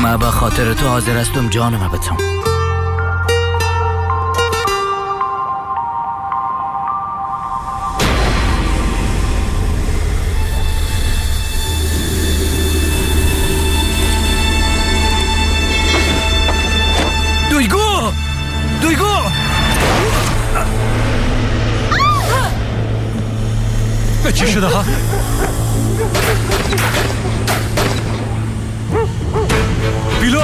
من به خاطر تو حاضر هستم جانم بتم. دویگو! دویگو! چی شده ها؟ پیلوت!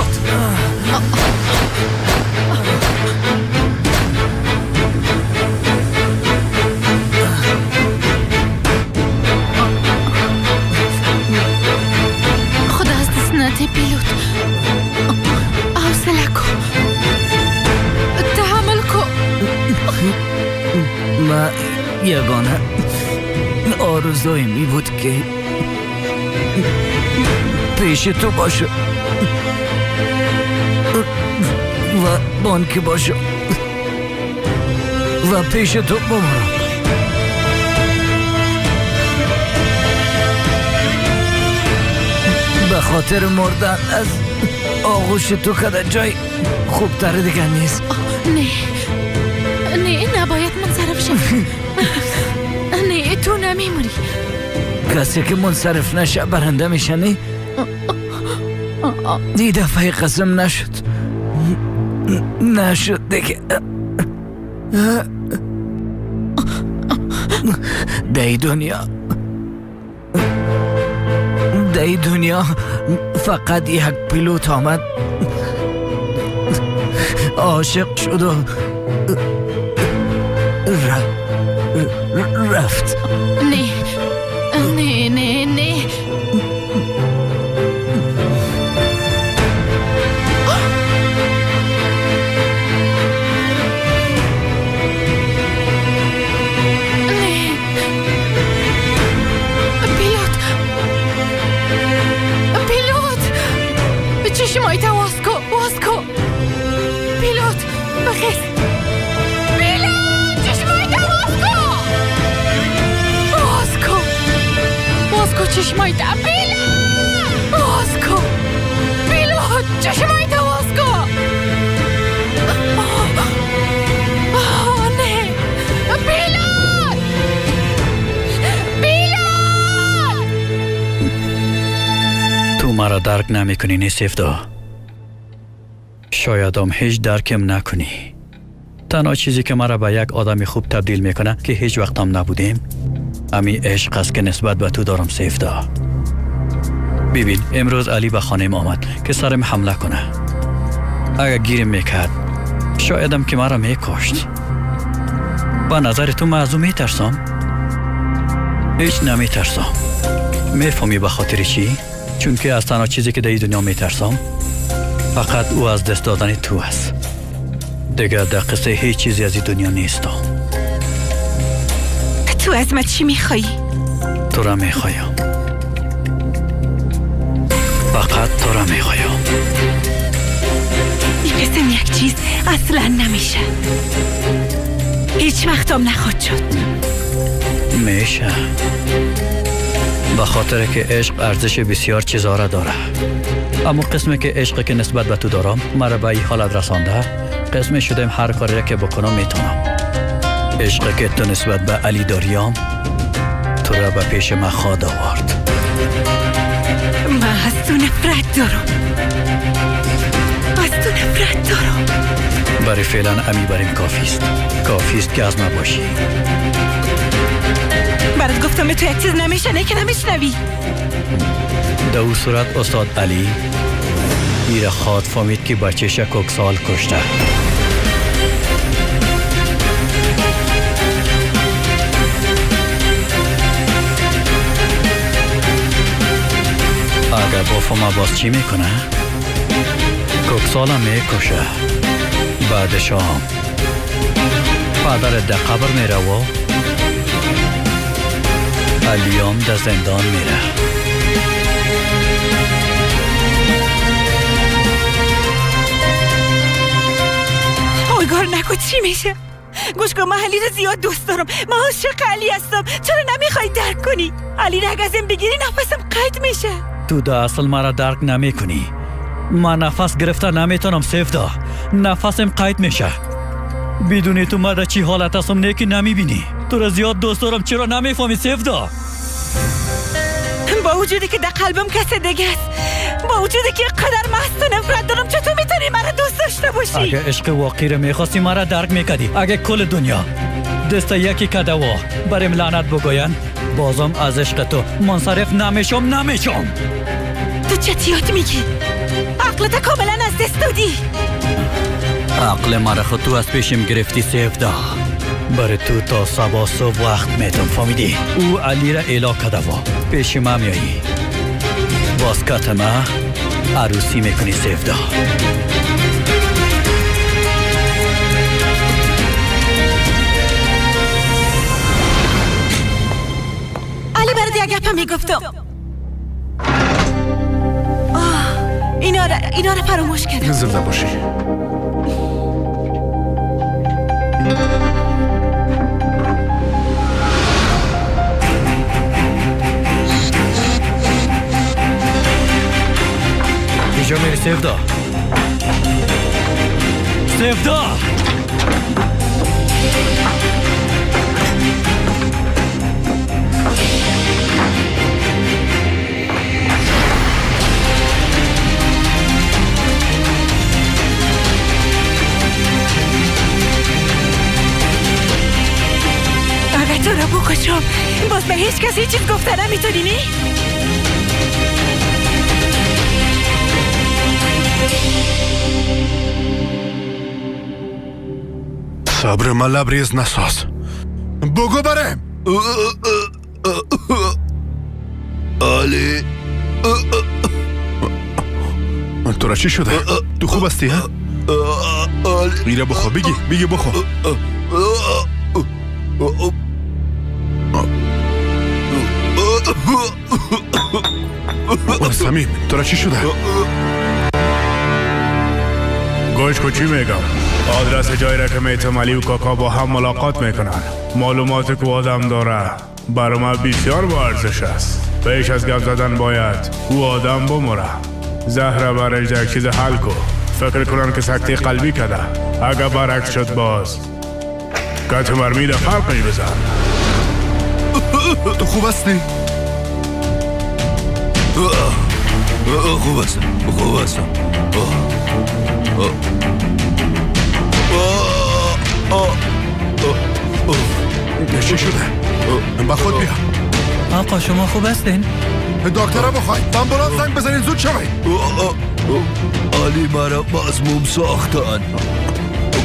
خدا از دست نده پیلوت. حوصله کو، تحمل کو. من یگانه آرزوی می بود که پیش تو باشه و بانک باشه و پیش تو بمونم. به خاطر مردن از آغوش تو که جای خوبتر دیگه نیست. نه نه، نباید منصرف شم. نه، تو نمیمونی. کسی که منصرف نشه برنده میشه. نه دی دفعه قسم نشد، نشد دیگه. دی دنیا، دی دنیا فقط یک پیلوت آمد، عاشق شد و رفت. نه نه نه نه، نه. پیلوت، پیلوت، چشمایت واز کو، واز کو. پیلوت بخیز. پیلوت چشمایت واز کو، واز کو، واز کو چشمایت. پیلوت واز کو، پیلوت چشمایت واز کو. آه نه، پیلوت، پیلوت. تو مرا درک نمیکنی نی سیفدا. شاید هم هیچ درکم نکنی. تنها چیزی که مرا به یک آدم خوب تبدیل میکنه که هیچ وقت هم نبودیم، امی عشق است که نسبت به تو دارم سیفدا. ببین امروز علی به خانه ما آمد که سرم حمله کنه. اگر گیرم میکرد شایدم که مرا میکشت. به نظر تو من از او میترسم؟ هیچ نمیترسم. میفهمی به خاطر چی؟ چون که از تنها چیزی که در این دنیا میترسم فقط او از دست دادن تو است. دیگر در قصه هیچ چیزی از این دنیا نیستم. تو از من چی میخوایی؟ تو را میخوایم. فقط تو را میخوایم. این قسم یک چیز اصلا نمیشه. هیچ وقتم نخواد شد. میشه. به خاطر که عشق ارزش بسیار چیزا را داره. اما قسمی که عشقی که نسبت به تو دارم مرا به این حالت رسانده، قسمی شدم هر کاری که بکنم میتونم. عشقی که تو نسبت به علی داریم تو را به پیش من خواد آورد. من از تو نفرت دارم، از تو نفرت دارم. برای فعلا امی بریم کافی است. کافی است که از من باشی. برات گفتم به تو یک چیز نمیشه، نه که نمیشنوی. در او صورت استاد علی ایره خواد فهمید که بچه‌ش کوکسال کشته. اگر بفهمه باز چی میکنه؟ کوکسال میکشه. بعدش هم پدر در قبر میره و علیام در زندان میره. آگار نکن چی میشه؟ گوش کن، من علی رو زیاد دوست دارم. من عاشق علی هستم. چرا نمیخوای درک کنی؟ علی رو اگه ازم بگیری نفسم قطع میشه. تو در اصل مرا درک نمی کنی. من نفس گرفته نمیتونم سیفدا. نفسم قید میشه. بدونی تو من در چی حالت هستم نه که نمیبینی. تو را زیاد دوست دارم، چرا نمیفهمی سیفدا؟ با وجودی که در قلبم کس دیگه است، با وجودی که قدر مست و نفرت دارم، چطور میتونی مرا دوست داشته باشی؟ اگه عشق واقعی را میخواستی مرا درک میکردی. اگه کل دنیا دست یکی کده و بریم لعنت بگوین، بازم از عشق تو منصرف نمیشم. نمیشم. تو چتیات میگی؟ عقلت کاملا از دست دادی. عقل مرا خود تو از پیشم گرفتی سیفدا. برای تو تا صبح صبح وقت میتم، فهمیدی؟ او علی را اعلا کده و پیش ما میایی. باز کت ما عروسی میکنی سیفدا. علی برات یک گپ میگفتم. اینا را فراموش کردم. زنده باشی. کجا میری سیفدا؟ سیفدا! اگه تو را بکشم باز به هیچ کسی چیز گفته نمیتونی نی؟ صبر من لبریز نساز. بگو برم. علی تو را چی شده؟ تو خوب هستی ها؟ میره بخور. بگی بگی بخور. سمیم تو را چی شده؟ گوش کو چی میگم؟ آدرس جایی را که میتم علی و کاکا با هم ملاقات میکنن. معلومات که آدم داره برای من بسیار با ارزش است. پیش از گپ زدن باید او آدم بمره. زهره برش یک چیز حل کو. فکر کنن که سکته قلبی کده. اگه برعکس شد باز کت مرمی در فرقش بزن. تو خوب هستی؟ خوب هستم، خوب هستم. چی شده؟ با خود بیا. آقا شما خوب هستین؟ دکتر بخواید آمبولانس زنگ بزنین، زود شوید. علی مرا مظلوم ساختن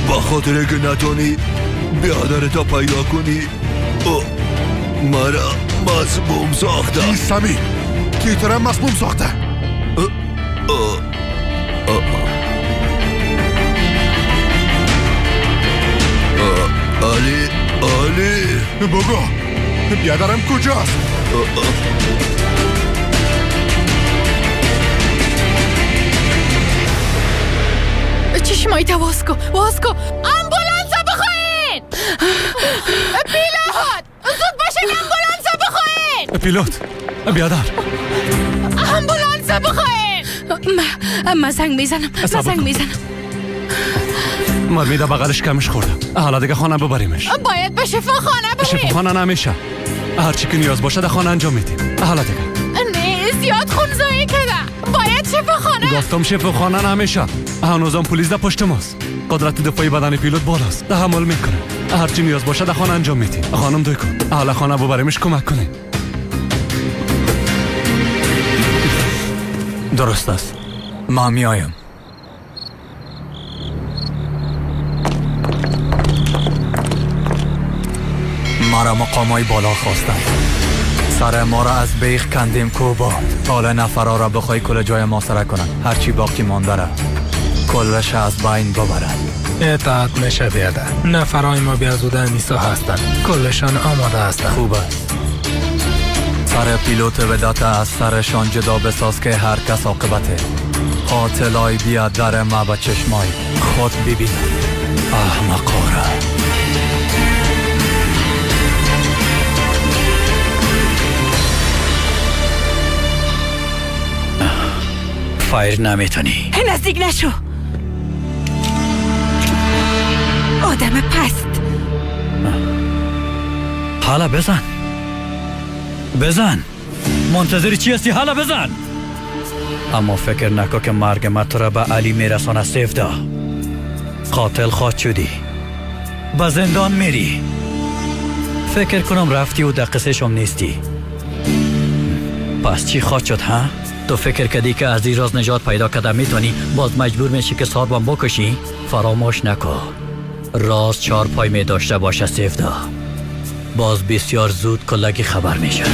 با خاطر که نتونی بیادرتا پیدا کنی. مرا مظلوم ساختن. کی سمی؟ کی تو را مظلوم ساخته؟ علی علی بگو بیادرم کجاست؟ چشمای تا باز کن، باز کن. آمبولانس بخواین. پیلوت زود باشین، آمبولانس بخواین. پیلوت بیادر، آمبولانس بخواین. من زنگ میزنم، من زنگ میزنم. مرمی در بغلش کمش خوردم. حالا دیگه خانه ببریمش. باید به شفاخانه بریم. شفاخانه نمیشه. هرچی که نیاز باشه در خانه انجام میدیم. حالا دیگه نه، زیاد خون ضایع کرده. باید شفاخانه. گفتم شفاخانه نمیشه. هنوزم پلیس در پشت ماست. قدرت دفاعی بدن پیلوت بالاست. تحمل میکنه. هرچی نیاز باشه در خانه انجام میدیم. خانم دوی کن. حالا خانه ببریمش کمک کنیم. درست است. ما میایم. مرا مقامای بالا خواستند. سر ما را از بیخ کندیم کوبا. حالا نفرا را بخوای کل جای ما سره کنند. هرچی باقی مانده را کلش از بین ببرند. اطاعت میشه بیاده. نفرای ما بیازوده نیسا هستند. کلشان آماده هستند. خوب است. سر پیلوت ودات از سرشان جدا بساز که هر کس عاقبته. قاتلای بیا در ما با چشمای خود ببین. احمقارا. فایر نمیتونی. نزدیک نشو. آدم پست. حالا بزن. بزن. منتظر چی هستی؟ حالا بزن. اما فکر نکن که مرگ من تو را به علی میرسانه سیفدا. قاتل خواهد شدی. به زندان میری. فکر کنم رفتی و در قصه شم نیستی. پس چی خواهد شد ها؟ تو فکر کردی که از این راز نجات پیدا کرده میتونی، باز مجبور میشی که ساربان بکشی؟ فراموش نکن راز 4 پای می داشته باشه سیفدا. باز بسیار زود کلگی خبر میشه.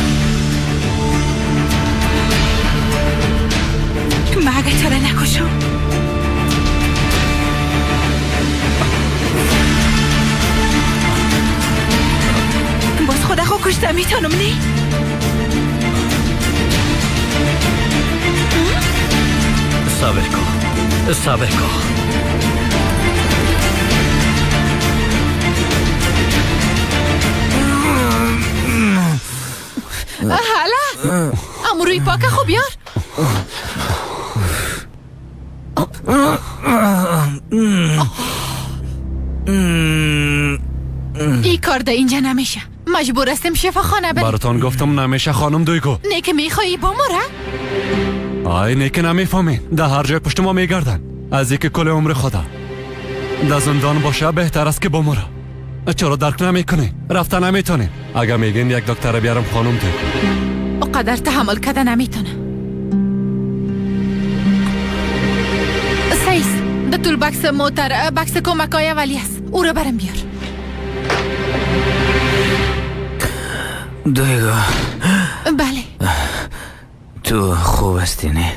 من اگه تو را نکشم باز خدا خود کشته میتونم نی؟ صبر کن، صبر کن. حالا امروی پاک خوب یار. این کار در اینجا نمیشه. مجبور هستم شفاخانه بریم. براتان گفتم نمیشه خانم دویگو. نه که میخوایی بموره؟ آی نه که نمیفهمین. در هر جای پشت ما میگردن. از اینکه کل عمر خدا در زندان باشه بهتر است که بموره. چرا درک نمیکنین؟ رفته نمیتونین. اگه میگین یک دکتر بیارم خانم دویگو. اقدر تحمل کده نمیتونه. سیس در طول بکس موتر بکس کمکای اولی است. او را برم بیار. دویگو. بله. تو خوب هستی نه؟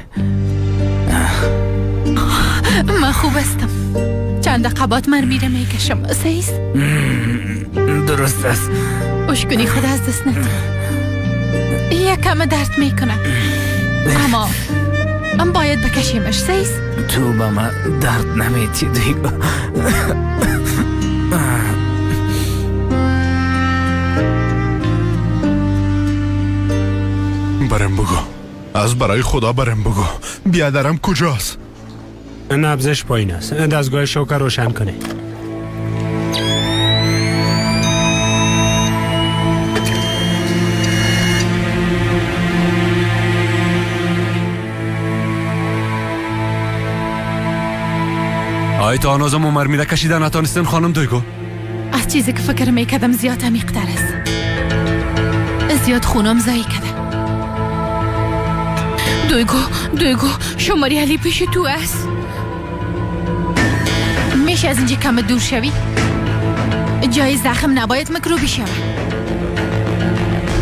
من خوب هستم. چند دقیقه من میره میکشم. سیس؟ درست است. اشکنی خود از دست نده. یک کم درد میکنه اما باید بکشیمش. سیس؟ تو با من درد نمیتی دویگو. برم بگو، از برای خدا برم بگو بیادرم کجاست؟ نبضش پایین است. دستگاه شوکه روشن کنه. آی تا هنوزم عمر میره کشیده نتانستن خانم دویگو. از چیزی که فکر میکردم زیاد عمیق تر است. زیاد خونم زایی کرده. دویگو دویگو شماری علی پیش تو است. میشه از اینجا کم دور شوی؟ جای زخم نباید میکروبی شوه.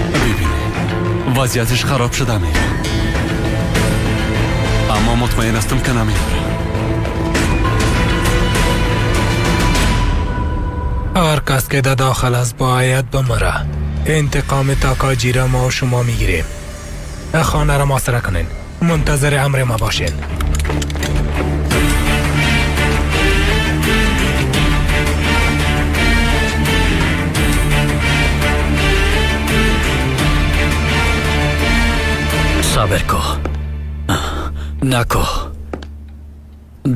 ببینی وضعیتش خراب شده میره، اما مطمئن هستم که نمیره. هر کس که در داخل است باید بمره. انتقام تاکاجی را ما و شما میگیریم. خانه را محاصره کنین. منتظر امر ما باشین. صبر کن. نکو.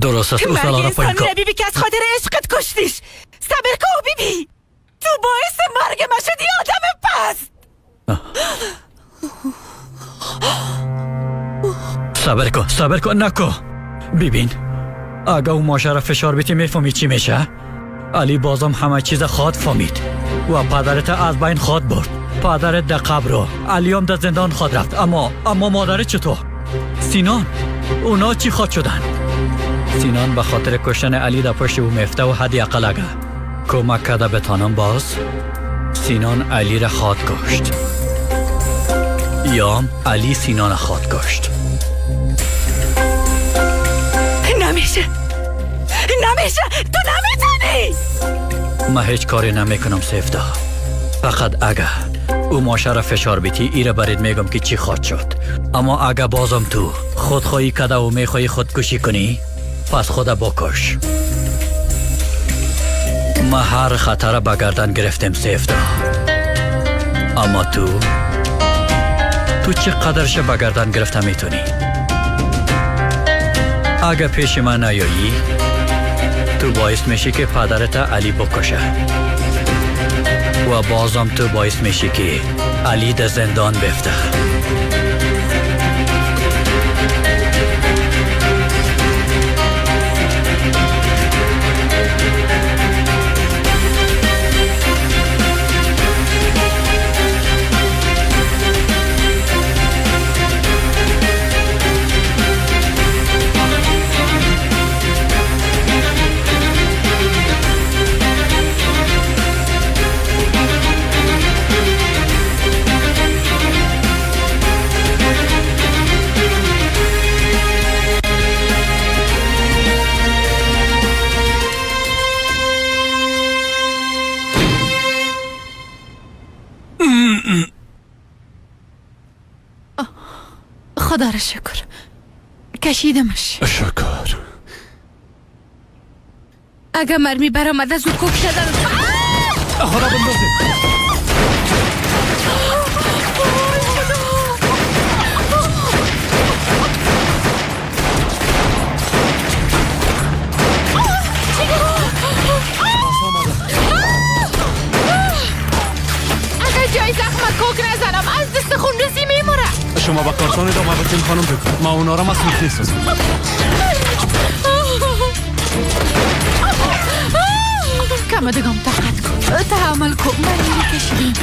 درست است. مرگ انسان را بیبی که از خاطر عشقت کشتیش. صبر کن بیبی. تو باعث مرگ ما شدی آدم پست. صبر کن، صبر کن، نکو. ببین اگه اون ماشه را فشار بیتی میفهمی چی میشه؟ علی بازم همه چیز خواد فهمید و پدرت از بین خواد برد. پدرت در قبر و علی هم در زندان خواد رفت. اما مادرت چطور؟ سینان اونا چی خواد شدن؟ سینان به خاطر کشتن علی در پشت او میفته و حداقل اگه کمک کرده بتانم باز سینان علی را خواد کشت یا علی سینان خواد کشت. نمیشه، نمیشه، تو نمیتونی. من هیچ کاری نمیکنم سیفدا. فقط اگه او ماشه را فشار بیتی ایره برید میگم که چی خواد شد. اما اگه بازم تو خودخواهی کده و میخوایی خودکشی کنی پس خود بکش. ما هر خطر به گردن گرفتیم سیفدا، اما تو چقدرش به گردن گرفته میتونی؟ اگه پیش من نیایی تو باعث میشی که پدرت علی بکشه و بازم تو باعث میشی که علی در زندان بفته. خدا را شکر کشیدمش. شکر. اگه مرمی برآمده زود کوک شدن. خدا بندازه. اگه جای زخم کوک نزنم از دست خونریزی میموره. شما با کارتان ادامه بدین خانم دکتر. ما اونا را مصروف نیستیم. کم دگم طاقت کن، تحمل کن، من کشیدیم.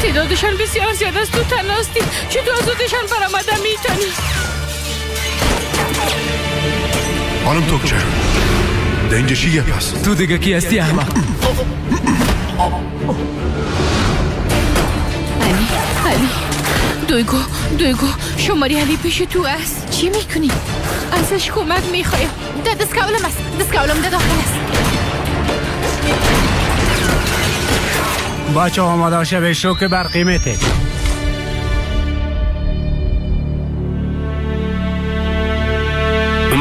تعدادشان بسیار زیاد است. تو تنها هستی، چطور از خودشان برآمده میتونی؟ خانم توکچه در اینجا چی گپ است؟ تو دیگه کی هستی احمق؟ علی، علی، دویگو، دویگو، شماری علی پیش تو است. چی میکنی؟ ازش کمک میخوایم. ده دستکولم است، دستکولم ده داخل است. بچه آماده شوید، شوک برقی میته.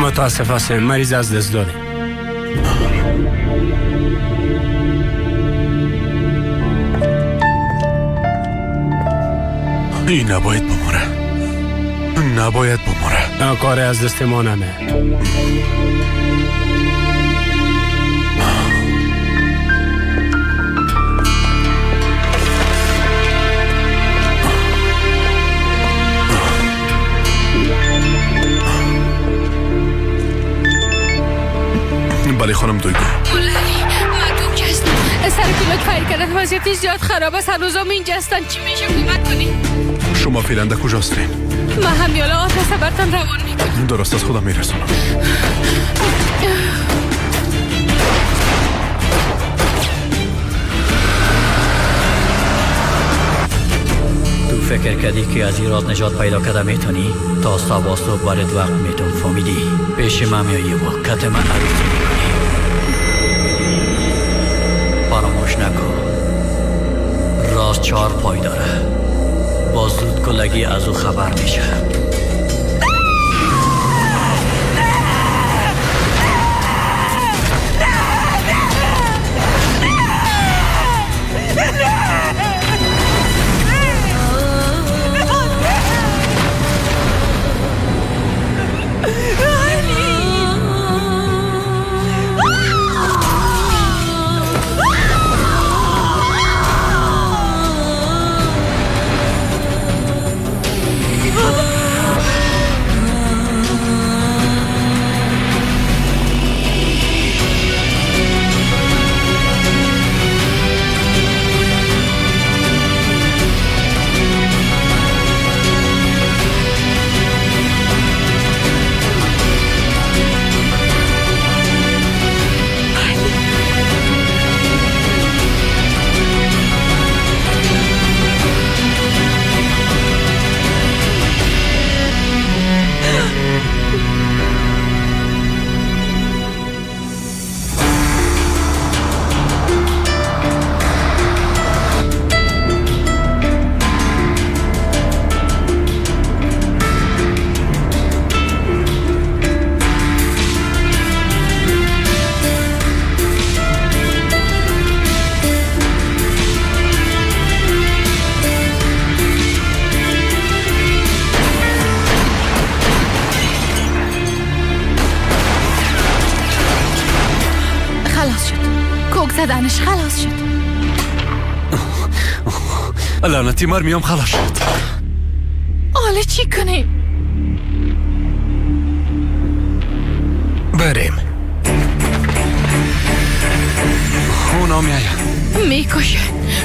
متاسف هستم، مریض از دست داده. این نباید بموره، نباید بموره. کاری از دست ما نمه. بله خانم دویگو. من توکچه هستم. سر پیلوت فایر کردن، وضعیتش زیاد خراب است. هنوزم اینجا هستن. چی میشه کمک کنی؟ شما فعلا در کجا هستین؟ من هم یالا آدرس براتون روان میکنم. درست از خودم میرسونم. تو فکر کردی که از این راز نجات پیدا کرده میتونی؟ تا صبح صبح برات وقت میتون، فهمیدی؟ پیش من میایی و کت من عروسی میکنی. فراموش نکن راز 4 پای داره. با زود کلگی از او خبر میشه. Oh! زدنش خلاص شد. لعنتی مرمیم خلاص شد. حالا چی کنیم؟ بریم. اونا میاین. میکشه،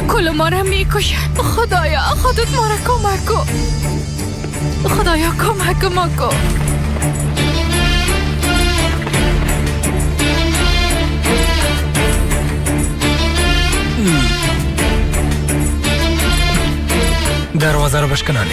کل ما را میکشه. خدایا خودت ما را کمک کن. خدایا کمک ما کن. دروازه رو بشکنانه.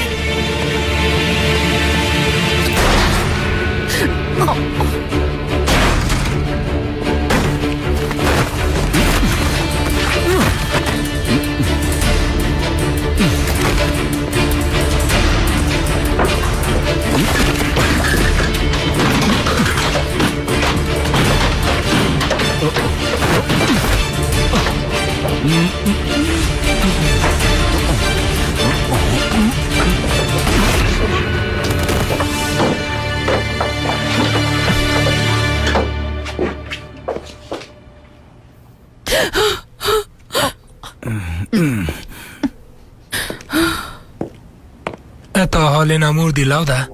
تا حال نمردی لاده؟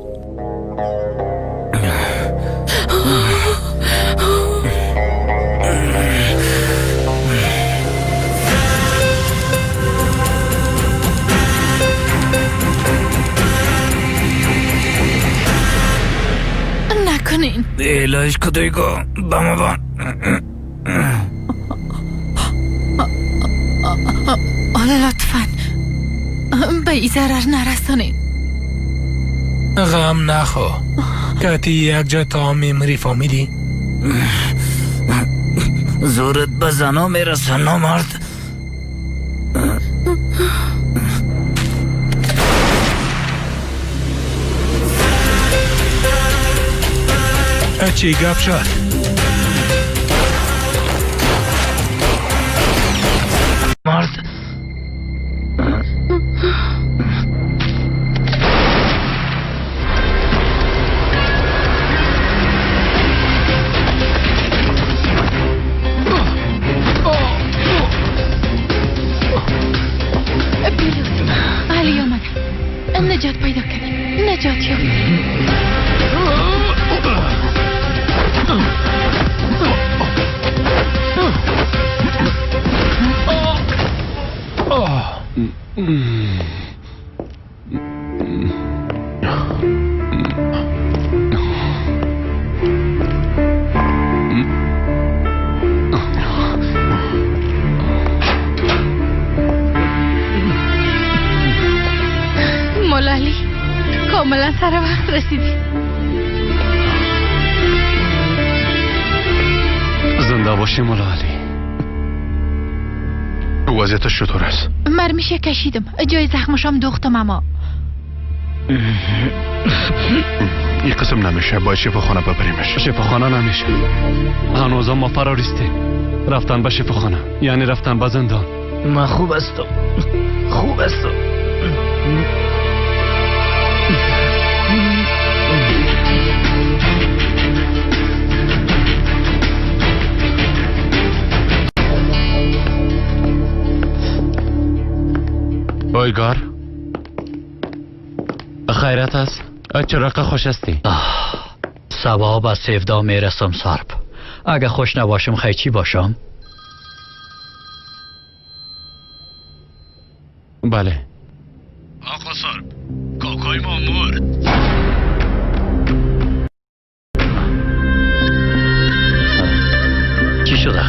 نکنین. الهیش کدویگو بامابان. لطفاً به ای ضرر نرسانین. غم نخو، کتی یک جا تا میمری فهمیدی؟ زورت به زنا میرسه نامرد. چی گپ شد؟ مرد. علی آمد. نجات پیدا کردیم. نجات یافتیم. مولالی کاملا سر وقت رسیدی. زنده باشی مولا علی. وضعیتش چطور است؟ مرمیشه کشیدم، جای زخمشم دوختم. اما این قسم نمیشه، باید شفاخانه ببریمش. شفاخانه نمیشه، هنوزم ما فراریستیم. رفتن به شفاخانه یعنی رفتن به زندان. من خوب هستم، خوب هستم. بایگار خیرت است؟ چرا خوش هستی؟ سبا به سیفدا میرسم سرب. اگه خوش نباشم خیلی چی باشم؟ بله آقا سرب، کاکای ما مرد. چی شده؟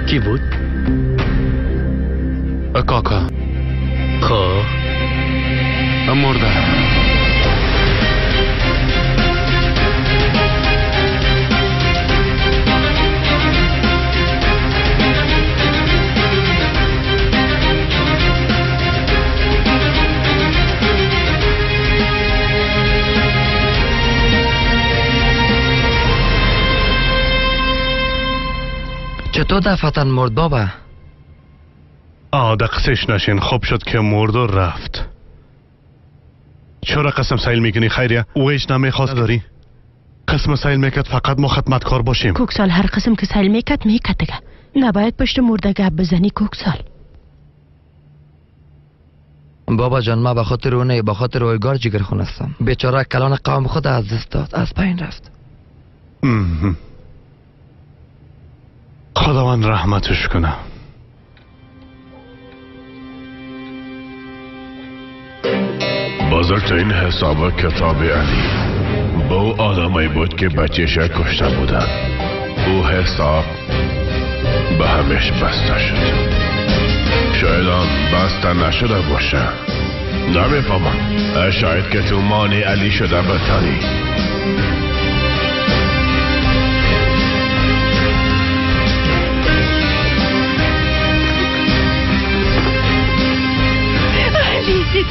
کی بود؟ کاکا. خب مرده. چطور دفعتا مرد بابا؟ آه قصهش نشین. خوب شد که مرد و رفت. چرا قسم سیل میکنی خیریه؟ او هیچ نمیخواست داری قسم سیل میکرد فقط ما خدمتکار باشیم. کوکسال هر قسم که سیل میکرد میکرد دیگه. نباید پشت مرده گپ بزنی کوکسال. بابا جان، ما به خاطر اونه، به خاطر اویگار جگر خون هستم. بیچاره کلان قوم خود از دست داد، از بین رفت. خداوند رحمتش کنه. بزرگترین حساب کتاب علی با او آدمایی بود که بچه‌ش کشته بودن. او حساب به همش بسته شد. شاید هم بسته نشده باشه، نمیفهمم. شاید که تو مانع علی شده بتانی. علی علی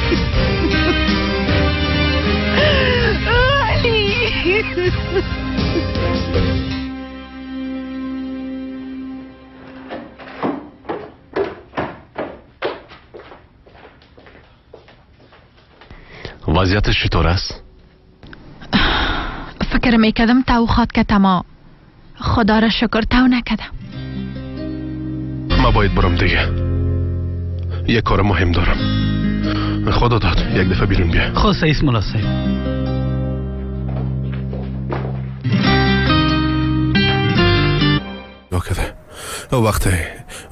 وضعیتش چطور است؟ فکر میکردم تو خواد که تما، خدا را شکر تو نکردم. ما باید برم دیگه، یک کار مهم دارم. خدا داد یک دفعه بیرون بیا. خب سعیس ملا صاحب. وقتی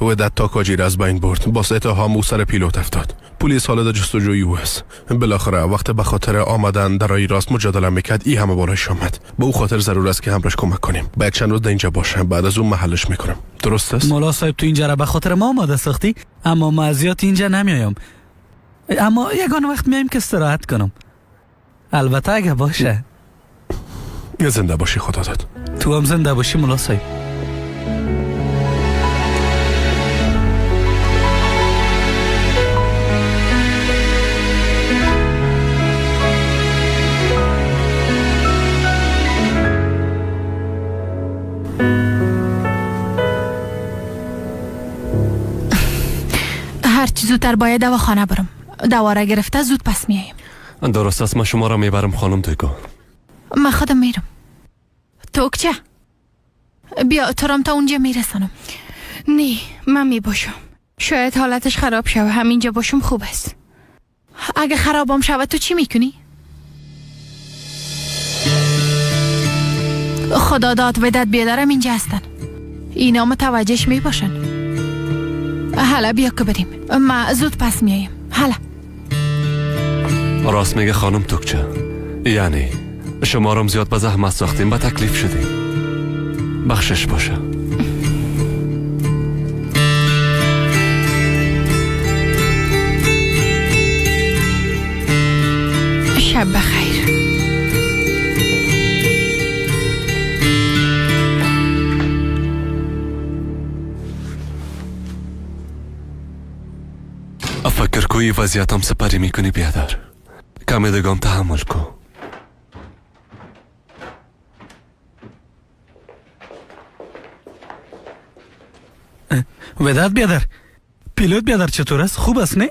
ودت تاکاجی را از بین برد، با اتهام او سر پیلوت افتاد. پلیس حالا در جستجوی او است. بالاخره وقتی به خاطر آمدن در راه راست مجادله میکرد، ای همه بالایش آمد. به او خاطر ضرور است که همراهش کمک کنیم. باید چند روز در اینجا باشم، بعد از اون محلش میکنم. درست است؟ مولا صاحب تو اینجا را به خاطر ما آماده ساختی، اما ما زیاد اینجا نمیایم. اما یگان وقت میایم که استراحت کنم. البته اگه باشه. زنده باشی خدا داد. تو هم زنده باشی مولا صاحب. هرچی زودتر باید دواخانه برم. دواره گرفته زود پس میایم. درست است، من شما را میبرم خانم تویکو. من خودم میرم. توکچه بیا تو تا اونجا میرسانم. نه من میباشم. شاید حالتش خراب شوه، همینجا باشم خوب است. اگه خرابم شوه تو چی میکنی؟ خدا داد و داد بیادرم اینجا هستن، اینا متوجهش میباشن. حالا بیا که بریم، ما زود پس میایم. حالا راست میگه خانم توکچه، یعنی شما رو زیاد به زحمت ساختیم، به تکلیف شدیم. بخشش باشه. شب بخیر. فکر کوی وضعیتم سپری میکنی بیادر. کمی دگام تحمل کو. وداد بیادر، پیلوت بیادر چطور است؟ خوب است نه؟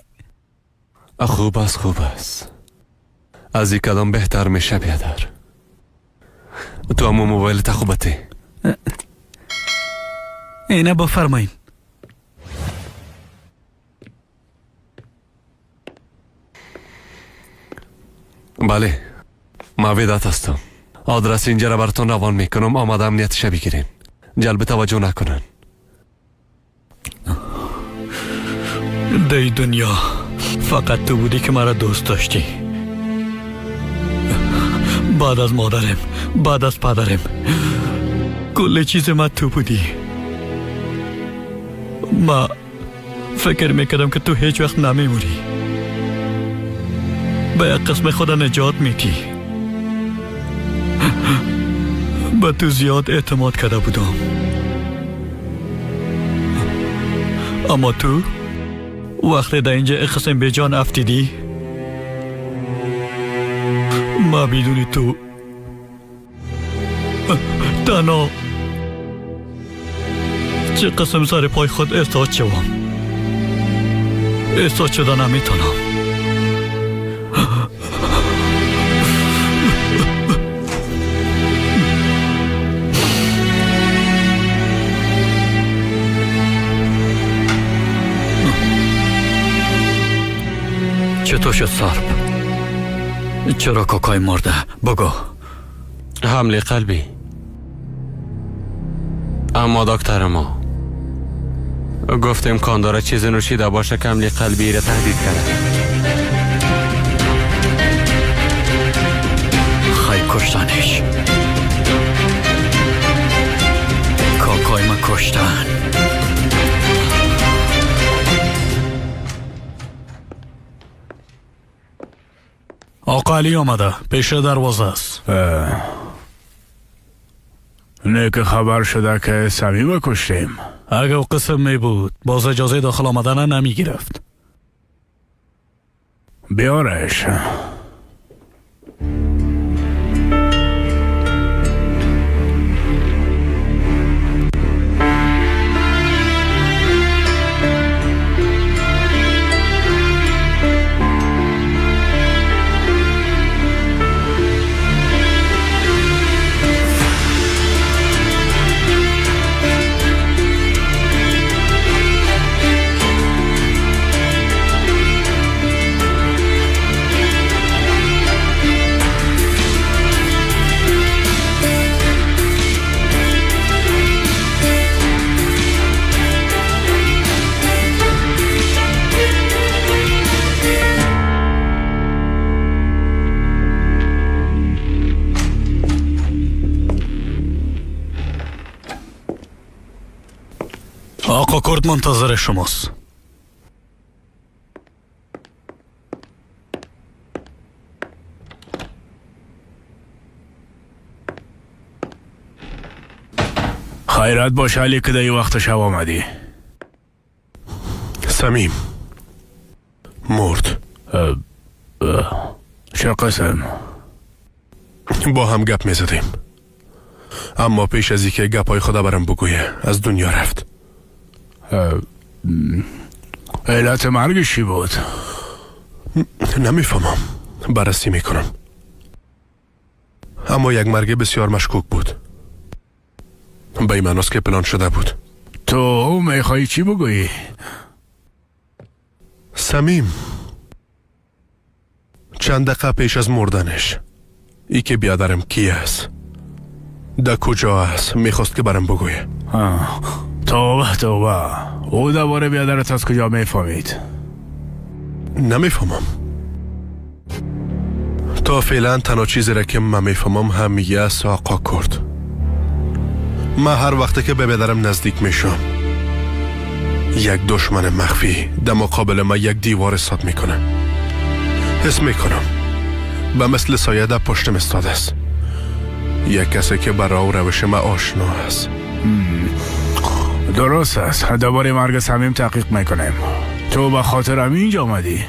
خوب است، خوب است. از این کدام بهتر میشه بیادر. تو همون موبایل تا خوبتی. اینه بفرمایین. بله، ما وداد هستم. آدرس اینجا را براتون روان میکنم. آماده امنیتش بگیرین، جلب توجه نکنن. در دنیا فقط تو بودی که مرا دوست داشتی. بعد از مادرم، بعد از پدرم، کل چیز ما تو بودی. ما فکر میکردم که تو هیچ وقت نمیموری، به یک قسم خود نجات میدی. به تو زیاد اعتماد کرده بودم، اما تو وقتی در اینجا قسم به جان افتیدی، ما بدون تو تنها چه قسم سر پای خود ایستاد شوم، ایستاد شده نمیتونم. چطور شد سارب؟ چرا کاکای مرده؟ بگو. حمله قلبی. اما دکتر ما گفت امکان داره چیز نوشیده باشه که حمله قلبی را تهدید کرده. خی کشتنش. کاکای ما کشتن. آقا علی آمده پیش دروازه است. نیک خبر شده که صمیم کشتیم. اگه او قسم می بود باز اجازه داخل آمدن نمی گرفت. بیارش. آقا کرد منتظر شماست. خیرات باش علی که در وقت شب آمدی. صمیم مرد. چه قسم؟ با هم گپ میزدیم، اما پیش از اینکه گپای خدا برم بگویه از دنیا رفت. علت مرگش چی بود؟ نمیفهمم، بررسی میکنم. اما یک مرگ بسیار مشکوک بود. به این معناست که پلان شده بود. تو میخوایی چی بگویی؟ صمیم چند دقیقه پیش از مردنش ای که بیادرم کی است، در کجا است، میخواست که برم بگویه. توبه توبه، او دوباره بیادرت از کجا میفهمید؟ نمیفهمم. تا فعلا تنها چیزی را که من میفهمم همیه است آقا کرد. من هر وقتی که به بیادرم نزدیک میشم یک دشمن مخفی در مقابل من یک دیوار استاد میکنه. حس میکنم به مثل سایه در پشتم استاد است، یک کسی که برای و روش من آشنا است. درست است، دوباره مرگ صمیم تحقیق میکنیم. تو به خاطر همین اینجا آمدی؟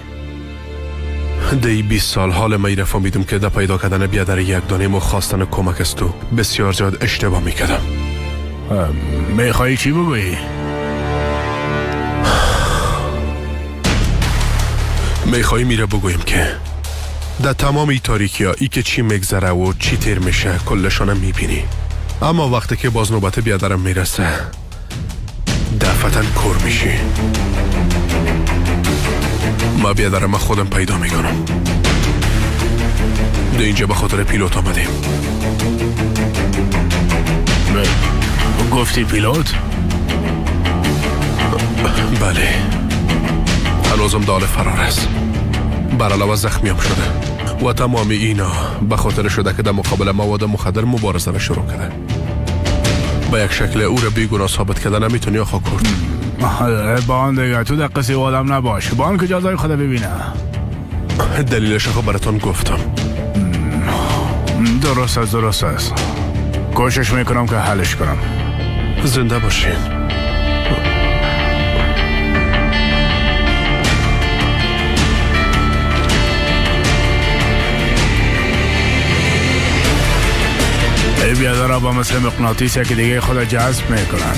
دی 20 سال حال من را فهمیدم که در پیدا کردن بیادر یک دانه و خواستن کمک از تو بسیار زیاد اشتباه میکردم. میخوایی چی بگویی؟ میخوایی میره بگویم که در تمام ای تاریکی ها ای که چی میگذره و چی تیر میشه کلشانم میبینی، اما وقتی که باز نوبت بیادرم میرسه دفعتا کور میشی. ما بیادرم خودم پیدا میکنم. ده اینجا به خاطر پیلوت آمدیم. گفتی پیلوت؟ بله، هنوزم دال فرار است. بر علاوه زخمیم شده و تمام اینا به خاطر شده که در مقابل مواد مخدر مبارزه را شروع کرده. به یک شکل او را بیگناه ثابت کرده نمیتونی آقا کرد. با آن دیگه تو در قصه آدم نباش، با آن که جزای خدا ببینه. دلیلش خب براتون گفتم. درست است، درست است. کوشش میکنم که حلش کنم. زنده باشین. ای بیادرها با مثل مغناطیس که دیگه خود جذب میکنن.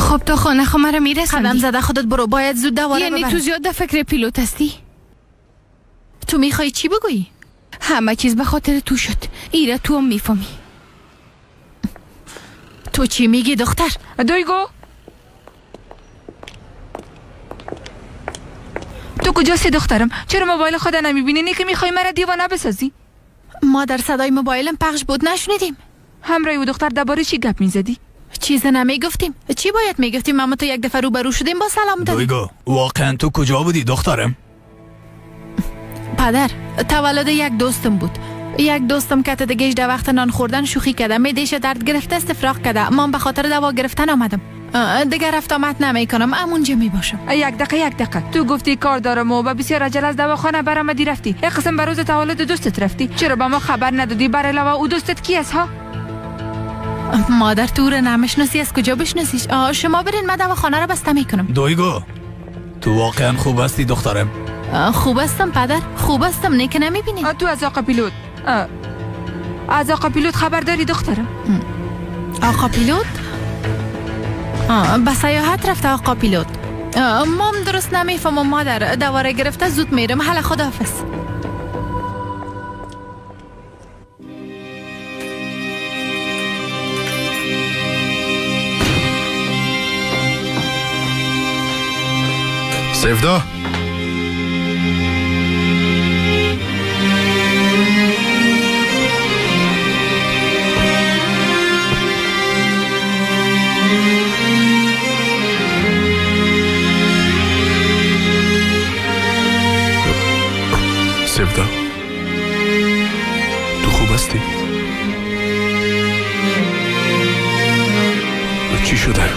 خب تو خانه خو مرا میرسندی. قدم زده خودت برو، باید زود دواره یعنی ببرم. تو زیاد در فکر پیلوت هستی؟ تو میخوای چی بگویی؟ همه چیز به خاطر تو شد، ایره تو هم میفهمی. تو چی میگی دختر؟ دویگو کجاست دخترم؟ چرا موبایل خود نمیبینی؟ نه که میخوای مرا دیوانه بسازی؟ مادر صدای موبایلم پخش بود، نشنیدیم. همراه او دختر درباره چی گپ میزدی؟ چیز نمیگفتیم. چی باید میگفتیم؟ اما تو یک دفعه روبرو شدیم با سلام دادیم. دویگو واقعا تو کجا بودی دخترم؟ پدر تولد یک دوستم بود. یک دوستم که دیگه در وقت نان خوردن شوخی کرده، معده‌اش درد گرفته، استفراغ کرده. من به خاطر دوا گرفتن آمدم. دیگه رفت آمد نمیکنم، همونجا میباشم. یک دقیقه تو گفتی کار دارم و با بسیار عجله از دواخانه برآمدی رفتی. یک قسم به روز تولد دوستت رفتی، چرا به ما خبر ندادی؟ بر علاوه او دوستت کی است ها؟ مادر تو رو نمیشناسی، از کجا بشناسیش؟ شما برین، من دواخانه رو بسته میکنم. دویگو تو واقعا خوب هستی دخترم؟ خوب هستم پدر، خوب هستم. نه که نمیبینی. تو از آقا پیلوت، از آقا پیلوت خبر داری دخترم؟ آقا پیلوت به سیاحت رفته. آقا پیلوت مام درست نمیفهمم مادر، دواره گرفته، زود میرم. حالا خداحافظ. سفدا، سفدا، تو خوب هستی؟ چی شده؟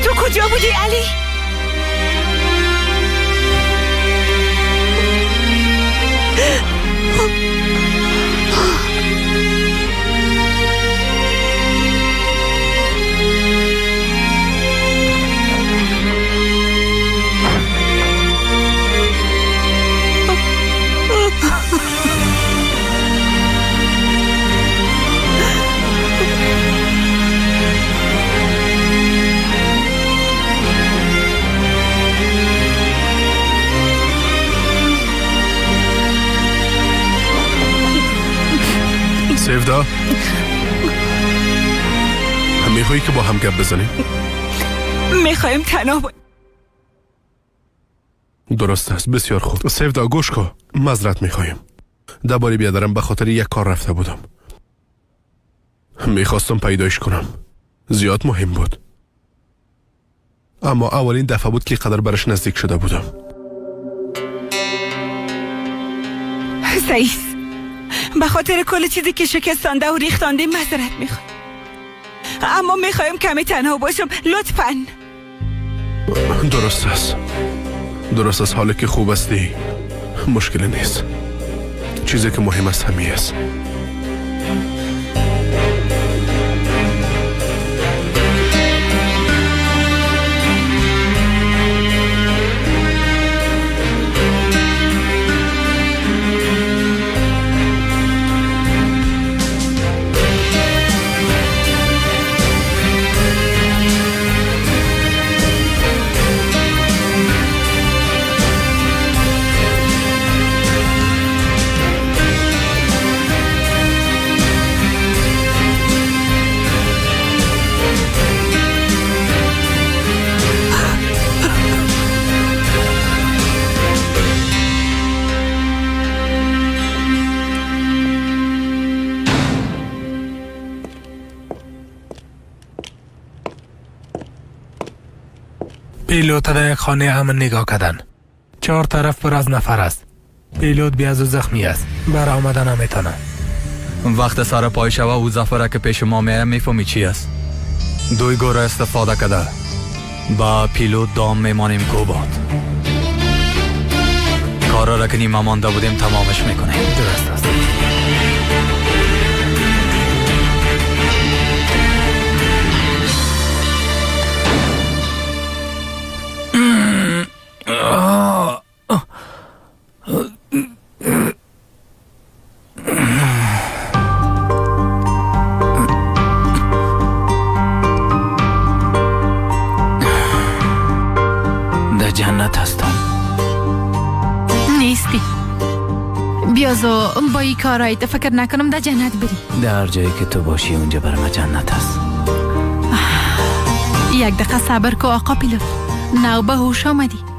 تو کجا بودی علی؟ سفدا، میخوایی که با هم گپ بزنیم؟ میخوایم تنها با... درست است، بسیار خوب. سفدا گوش کن، معذرت میخوایم. درباره بیادرم به خاطر یک کار رفته بودم. میخواستم پیدایش کنم، زیاد مهم بود. اما اولین دفعه بود که قدر برش نزدیک شده بودم. سعید، به خاطر کل چیزی که شکستانده و ریختانده معذرت میخوایم، اما میخوایم کمی تنها باشم، لطفاً. درست است، درست است. حالا که خوب هستی مشکل نیست. چیزی که مهم است همی است. پیلوت در یک خانه امن نگاه کردن. 4 طرف پر از نفر است. پیلوت بیز و زخمی است، بر آمدن نمیتونه. وقت سر پای شوه او زفره که پیش ما میره میفهمی چی است. دویگو را استفاده کرده با پیلوت دام میمانیم کوباد. کارا را که نیمه مانده بودیم تمامش میکنیم. درست است. در جنت هستم. نیستی بیازو با این کارایی فکر نکنم در جنت بری. در جایی که تو باشی اونجا برای من جنت هست. یک یک دقیقه صبر کو آقا پیلوت. نو به هوش آمدی.